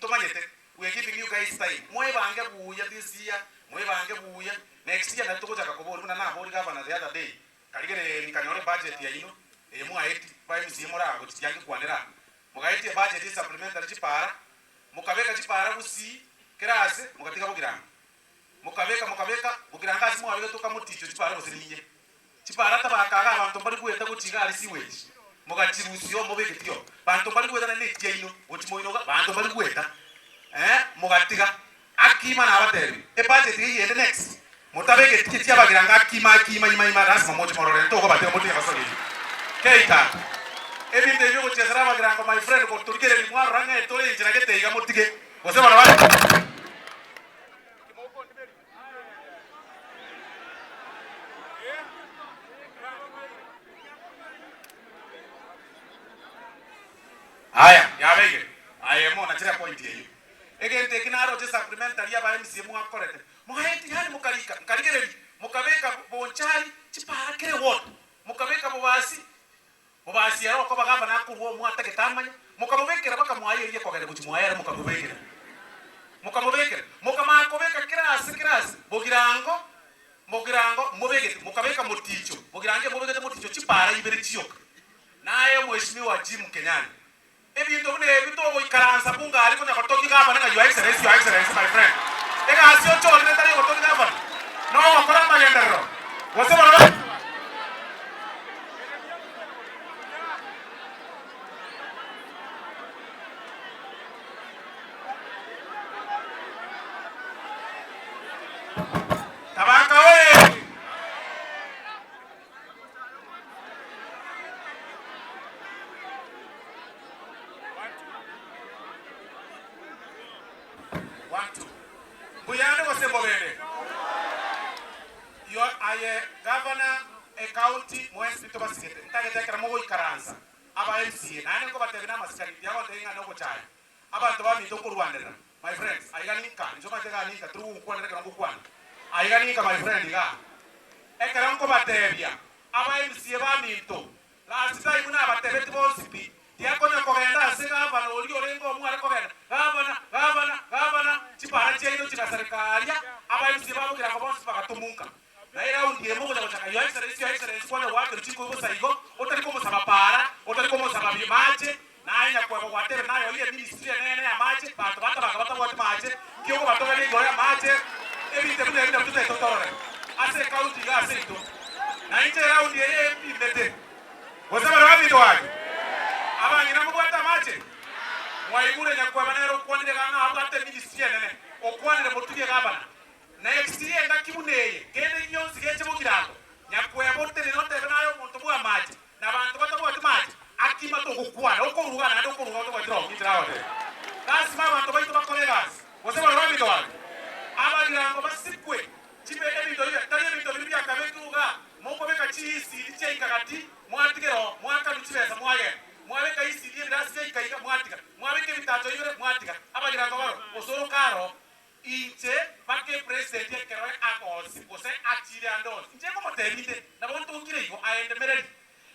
Ntomanyete, we are giving you guys time, mwebange buya this year, mwebange buya, next year nari togochaka koboria buna naboria gavana the other day, karigereria nkanyora ebudget yaino eye mwaetie, ba MCA more aa gochi tiga ngekwanere aa, mogaetia ebudget ye supplementary chipara, mokabeka chipara gusii kera ase, mogatiga bogirango. Mokabeka, mokabeka, bogirango ase mwabegete okamoticho chipara gose ninye. Chipara tabaka iga abanto mbari goeta gochia iga aria sewage, mogachirusia oo mobegeti oo. Banto mbari goeta naende echiaino, gochia moino iga, banto mbari goeta eh, mogatiga. Akima nabatebirie, ebudget iga eyende next, motabegeti echi abagirango akima akima ima ima lasima moche morore ntokobatiga motige gosori eyio. Keita, ebinto ebi biogochiesera abagirango my friend gotorigereria mwarora ng'a etore enchera gete iga motige, gose barabwo. Aya, yabeire. Aye mo nachire point eyio. Egento eki naroche supplementary aba MCA mwakorete, mogaetia yaani mokarika, nkarigereria, mokabeka bonchari chipara kere ward, mokabeka bobasi, bobasi ere okoba gavana akorwa oo mwatagete amanye, mokamobekera baka mwayeria kogenda gochia mwaye ere mokamobekera. Mokamobekera, mokamanya kobeka kera ase kera ase, bogirango, mogirango mobegete, mokabeka moticho, bogirango emobegete moticho chipara ibere chioka. Naye Omweshimiwa Jim Kenyani, ebinto buna ebi togoikaransa bunge aria konya gotogia gavana ng'a your excellency, your excellency my friend, egasi ochorire tari egotogia gavana, nogokora amagenderero, gose barabwo. Tabaka oye! One, two. Mbuyande gose mbobende? Yo aye gavana ecounty mwensi tobasigete ntagete ekero mogoikaransa aba MCA naende nkobatebia namasikani tiagontebia ng'a nogochaya abanto baminto nkorwanerera my friends aiga ninka inche omanyete igaa ninka tiri gokwanera ekero ngokwana aiga ninka my friend igaa ekero nkobatebia aba MCA baminto last time nabatebeti bonsi pi tiakonya kogenda ase gavana oria orenge omware kogenda gavana gavana gavana chipara chiaino chigasareka aria aba MCA babogirango bonsi bagatomunka Na eraundi emo ogocha gochaka Your Excellency, Your Excellency, kwane goakerwa chinkobi bosa igo, otari komosaba para, otari komosaba mache, naye nyakweba gwatebire naye oire eministry enene y'amache, banto batabanga batabwati mache, nki okobatogeria igoro y'amache, ebinto buna ebi nabio totaete totorore ase ecounty iga ase intwe. Na inche eraundi eye empimete, gose bare baminto gaki? Abang'ina mobwate amache? Mwaigure nyakweba nere okwanire iga ng'a abwate eministry enene, okwanire motugie gavana. Next y'engaki buna eye, kende gionsi geche bogirango, nyakweba otenene otebe naye omonto bw'amache, na banto batabwati mache, akima togokwana, okoruga naende okoruga otobwati roho, inche nagoteba. Lasima abanto baito bakore egasi, gose barabwo baminto bande, abagirango basikwe, chibe ebinto bibe, tari ebinto biria biakabekirwe igaa, mokobeka chiisidi chiaika gati, mwatigera oo, mwakanwa chibesa mwagenda, mwabeka isidi ebirasi biaika iga, mwatiga, mwabeka ebitacho ibere, mwatiga, abagirango baroo, osoro kare oo. Inche bake president ekero agosi gose achire ande onsi, inche ngomotebia inde, nabo ntokire igo, aende mereri.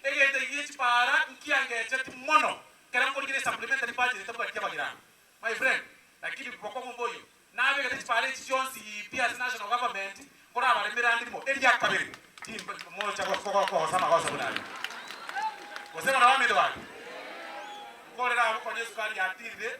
Egento eki gie chipara nkiangecheti mono ekero nkorikire supplementary budget etabwati abagiranga. My friend, lakini bokong'u mboiyo, nabegete chipara echi chionsi pi ase national government, nkorabaremere ande rimo, eria kabere, timba mocha kogosa amagoso buna aria. Gose bono baminto bane, nkorera abwo konya esukari yatirire.